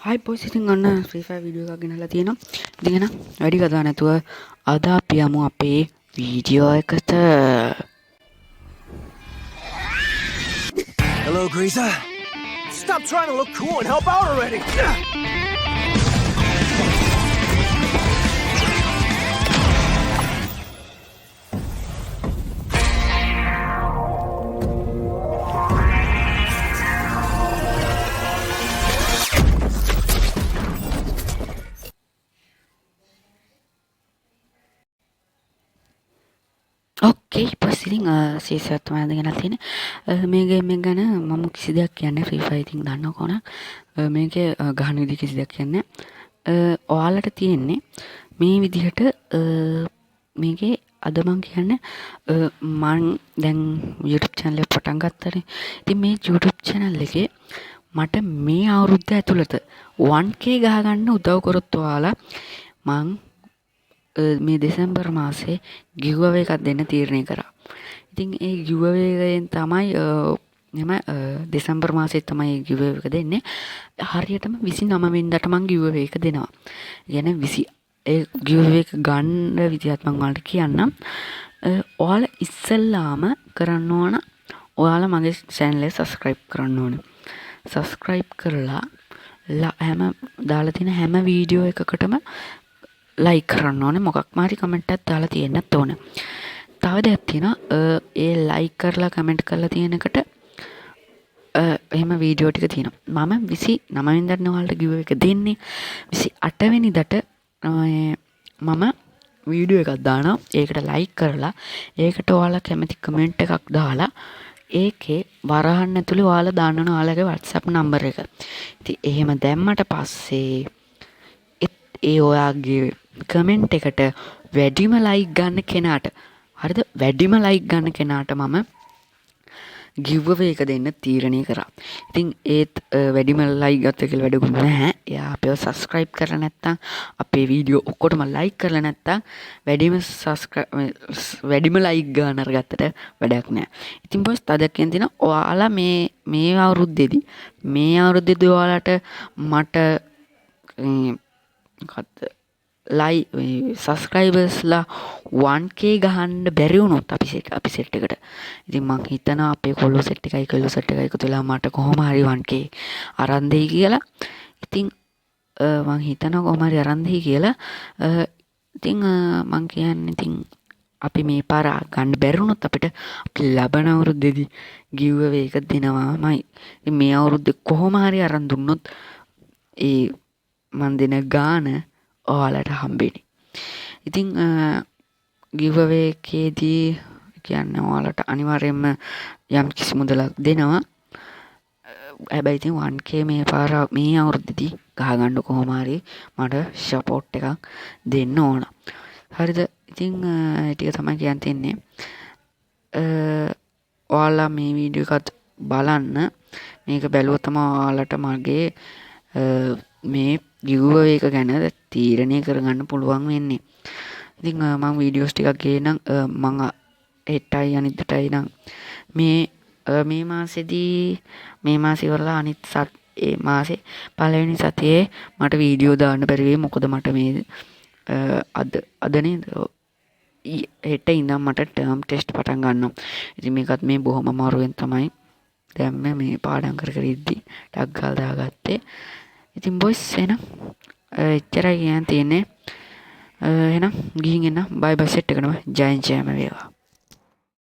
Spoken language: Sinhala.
හයි බොයිස්, ඉතින් ඔන්න ෆ්‍රී ෆයර් වීඩියෝ එකක් ගෙනල්ලා තියෙනවා. ඉතින් එහෙනම් වැඩි කතා නැතුව අද අපි යමු අපේ වීඩියෝ එකට. Hello, Greeza. Stop trying to look cool and help out already! Okay boys, ඉතින් සීසර් තමයි අද ගෙනල්ලා තියෙන්නේ. මේ ගේම් එක ගැන මම කිසි දෙයක් කියන්නේ ෆ්‍රී ෆයර් ඉතින් දන්නව කොහොමද? මේකේ ගහන විදිහ කිසි දෙයක් කියන්නේ නෑ. ඔයාලට තියෙන්නේ මේ විදිහට මේකේ අද මං කියන්නේ මං දැන් YouTube channel එක පටන් ගත්තනේ. ඉතින් මේ YouTube channel එකේ මට මේ අවුරුද්ද ඇතුළත 1K ගහගන්න උදව් කරොත් ඔයාලා මං මේ දෙසැම්බර් මාසේ ගිව් අවේ එකක් දෙන්න තීරණය කරා. ඉතින් ඒ ගිව් අවේ එකෙන් තමයි එහෙම දෙසැම්බර් මාසෙත් තමයි ඒ ගිව් අවේ එක දෙන්නේ. හරියටම 29 වෙනිදාට මං ගිව් අවේ එක දෙනවා. ඒ කියන්නේ 20 ඒ ගිව් අවේ එක ගන්න විදිහත් මං ඔයාලට කියන්නම්. ඔයාලා ඉස්සෙල්ලාම කරන්න ඕන ඔයාලා මගේ චැනල් එක සබ්ස්ක්‍රයිබ් කරන්න ඕන. සබ්ස්ක්‍රයිබ් කරලා හැම දාලා තියෙන හැම වීඩියෝ එකකටම ලයික් කරන්න ඕනේ, මොකක්ම හරි කමෙන්ට් එකක් දාලා තියෙන්නත් ඕනේ. තව දෙයක් තියෙනවා, ඒ ලයික් කරලා කමෙන්ට් කරලා තියෙන එකට එහෙම වීඩියෝ ටික තියෙනවා. මම 29 වෙනිදාට ඔයාලට ගිව් එක දෙන්නේ. 28 වෙනිදාට මම වීඩියෝ එකක් දානවා. ඒකට ලයික් කරලා ඒකට ඔයාලා කැමති කමෙන්ට් එකක් දාලා ඒකේ වරහන් ඇතුලේ ඔයාලා දාන්න ඕන ඔයාලගේ WhatsApp number එක. ඉතින් එහෙම දැම්මට පස්සේ ඒ ඔයාගේ කමෙන්ට් එකට වැඩිම ලයික් ගන්න කෙනාට, හරිද, වැඩිම ලයික් ගන්න කෙනාට මම ගිව් අවේ එක දෙන්න තීරණය කරා. ඉතින් ඒත් වැඩිම ලයික් ගත්ත කියලා වැඩකුත් නැහැ. එයා අපිව සබ්ස්ක්‍රයිබ් කරලා නැත්තම්, අපේ වීඩියෝ ඔක්කොටම ලයික් කරලා නැත්තම් වැඩිම ලයික් ගන්න අරගත්තට වැඩක් නැහැ. ඉතින් බොස් තව දෙයක් කියන්න තියෙනවා. ඔයාලා මේ අවුරුද්දේදී ඔයාලට මට මොකද්ද සබ්ස්ක්‍රයිබර්ස්ලා 1K ගහන්න බැරි වුණොත් අපි සෙට් එකට. ඉතින් මං හිතනවා අපේ කොල්ලෝ සෙට් එකයි කෙල්ලෝ සෙට් එකයි එකතු වෙලා මට කොහොම හරි 1K අරන් දෙයි කියලා. ඉතින් මං හිතනවා කොහොම හරි අරන් දෙයි කියලා. ඉතින් මං කියන්නේ ඉතින් අපි මේ පාර ගන්න බැරි වුණොත් අපිට අපි ලබන අවුරුද්දේදී ගිව් අවේ එක දෙනවාමයි. ඉතින් මේ අවුරුද්දේ කොහොම හරි අරන් දුන්නොත් ඒ මං දෙන ගාන ඔයාලට හම්බෙන්නේ. ඉතින් ගිව් අවේ එකේදී කියන්නේ ඔයාලට අනිවාර්යයෙන්ම යම් කිසි මුදලක් දෙනවා. හැබැයි ඉතින් 1K මේ පාර මේ අවුරුද්දේදී ගහගන්න කොහොම හරි මට සපෝට් එකක් දෙන්න ඕන. හරිද? ඉතින් ඒ ටික තමයි කියන්න තියෙන්නේ. ඔයාලා මේ වීඩියෝ එකත් බලන්න. මේක බැලුවොත් තමයි ඔයාලට මගේ මේ ගිව් අවේ එක ගැන තීරණය කරගන්න පුළුවන් වෙන්නේ. ඉතින් මං වීඩියෝස් ටිකක් ගේනම්, මං හෙටයි අනිද්දාටයි නම් මේ මාසෙදී මේ මාසෙ ඉවරලා අනිත් ඒ මාසේ පළවෙනි සතියේ මට වීඩියෝ දාන්න බැරි වෙයි. මොකද මට මේ අද නේද? හෙට ඉඳන් මට ටර්ම් ටෙස්ට් පටන් ගන්නවා. ඉතින් මේකත් මේ බොහොම අමාරුවෙන් තමයි දැන් මේ පාඩම් කර කර ඉද්දි ටක් ගාලා දාගත්තේ. ඉතින් බොයිස් එහෙනම් එච්චරයි කියන්න තියෙන්නේ. එහෙනම් ගිහින් එන්න. බයි බයි සෙට් එකනම ජයෙන් ජයම වේවා.